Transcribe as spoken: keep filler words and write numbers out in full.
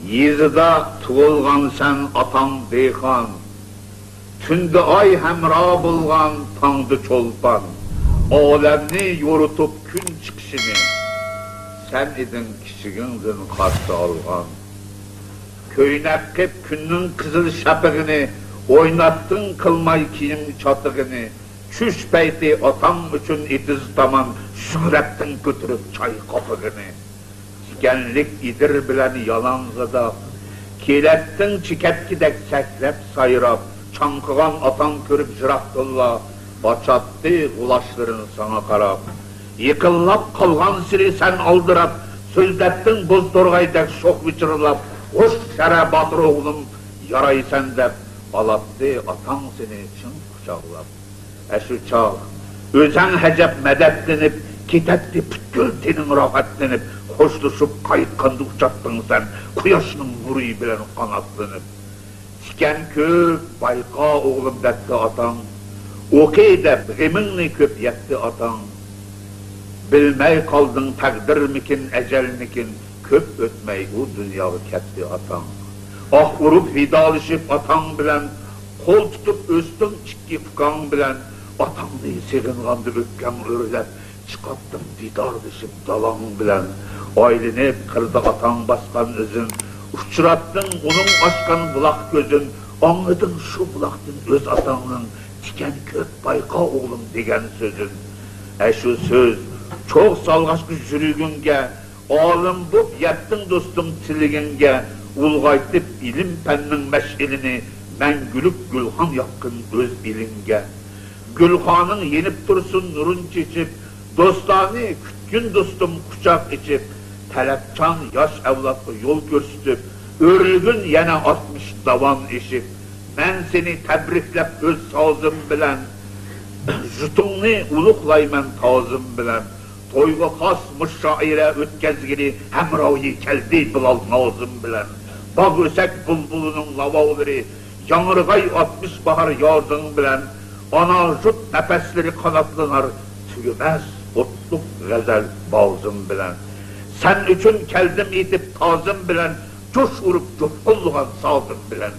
يېزىدا تۇغۇلغانسەن ئاتاڭ دېھقان، تۈندە ئاي ھەمراھ بولغان تاڭدا چولپان، ئالەمنى يورۇتۇپ كۈن چىقىشىنى، سەن ئىدىڭ كىچىكىڭدىن قارشى ئالغان. كۆينەك قىپ كۈننىڭ قىزىل شەپىقىنى، ئويناتتىڭ قىلماي كىيىم چاتىقىنى، چۈش پەيتى ئاتاڭ ئۈچۈن ئېتىز تامان شۆھرەتتىن كۆتۈرۈپ چاي قاپىقىنى. تىكەنلىك ئېدىر بىلەن يالاڭغىداپ، كېلەتتىڭ چېكەتكىدەك سەكرەپ سايراپ، چاڭقىغان ئاتاڭ كۆرۈپ يىراقتىنلا، ئاچاتتى غۇلاچلىرىنى ساڭا قاراپ. يېقىنلاپ قالغانسېرى سەن ئالدىراپ، سۆزلەتتىڭ بوز تورغايدەك شوخ ۋىچىرلاپ، ھوش شەرە باتۇر ئوغلۇم يارايسەن دەپ، ئالاتتى ئاتاڭ سېنى چىڭ قۇچاقلاپ. ئەشۇ چاغ ئۆزەڭ ھەجەپ مەدەتلىنىپ، كېتەتتى پۈتكۈل تېنىڭ راھەتلىنىپ، خوشلىشىپ قايتقاندا ئۇچاتتىڭ سەن قۇياشنىڭ نۇرى بىلەن قاناتلىنىپ. تىكەن كۆپ بايقا ئوغلۇم دەتتى ئاتاڭ، ئوقى دەپ غېمىڭنى كۆپ يەتتى ئاتاڭ. بىلمەي قالدىڭ تەقدىرمىكىن، ئەجەلمىكىن، كۆپ ئۆتمەي ئۇ دۇنياغا كەتتى ئاتاڭ. ئاھ ئۇرۇپ ۋىدالىشىپ ئاتاڭ بىلەن، قول تۇتۇپ ئۆستۈڭ ئىككى ئۇكاڭ بىلەن، ئاتاڭنى سېغىنغاندا ئۆپكەڭ ئۆرلەپ، چىقاتتىڭ دىدارلىشىپ دالاڭ بىلەن. ئايلىنىپ قىردا ئاتاڭ باسقان ئىزىن، ئۇچراتتىڭ ئۇنىڭ ئاچقان بۇلاق كۆزىن، ئاڭلىدىڭ شۇ بۇلاقتىن ئۆز ئاتاڭنىڭ تىكەن كۆپ بايقا ئوغلۇم دېگەن سۆزىن. ئەشۇ سۆز چوغ سالغاچقا يۈرىكىڭگە، ئالىم بوپ يەتتىڭ دوستۇم تىلىگىڭگە، ئۇلغايتىپ ئىلىم-پەننىڭ مەشئىلىنى، مەڭگۈلۈك گۈلخان ياققىن ئۆز ئېلىڭگە. گۈلخانىڭ يېنىپ تۇرسۇن نۇرىنى چېچىپ، دوستانى كۈتكىن دوستۇم قۇچاق ئېچىپ، تەلەپچان ياش ئەۋلادقا يول كۆرسىتىپ، ئۆرلىگىن يەنە ئاتمىش داۋان ئېشىپ. مەن سېنى تەبرىكلەپ ئۆز سازىم بىلەن، ژۇتۇڭنى ئۇلۇغلايمەن تازىم بىلەن. تويغا خاس مۇشۇ شائىرە ئۆتكەزگىلى، ھەمراھى كەلدى بىلال نازىم بىلەن. باغ ئۆسەك بۇلبۇلىنىڭ لاۋاۋلىرى، ياڭرىغاي ئاتمىش باھار يازىڭ بىلەن. ئانا ژۇت نەپەسلىرى قاناتلىنار، تۈگىمەس ئوتلۇق غەزەل بازىم بىلەن. سەن ئۈچۈن كەلدىم ئېتىپ تازىم بىلەن، جۇش ئۇرۇپ جۇپقۇنلىغان سازىم بىلەن.